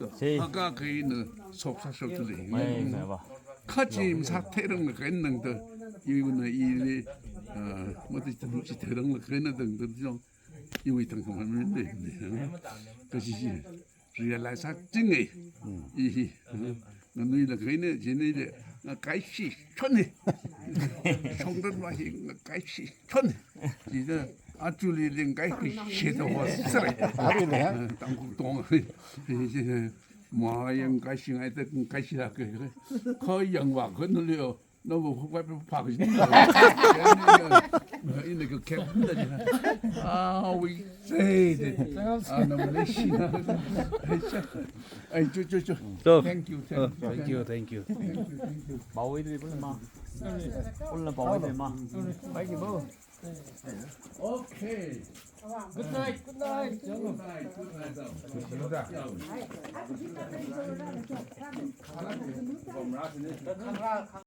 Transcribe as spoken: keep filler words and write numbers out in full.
Haka kaina soksa shok tuli. Mai, mai ba. Kachim sa therang la kaina nang ta. Iwui na ili, ah, mati tam chi therang la kaina dang dang jong. Iwui tang kama mi de. Kachi chi. Realize sa jingai. Ihi. Nganui la kaina jini de. Nga kaishi choni. Shongdan wa hi nga kaishi choni. Jida, actually, ling kai ki shit was sere. Tangkhul tong. Mayang kaishi ngai ta kaishi la ke. Kayang wa ko no leo. No wo pa pa pa. Ina ko kep. Ah, we say that. Ah, no, Malaysia. Ai, chu, chu, chu. So, thank you, thank you. Thank you, thank you. Thank you, thank you. Ba wai de ma. Ul na ba wai de ma. Ba ki bo. Okay. Good night. Good night. Good night. Good night.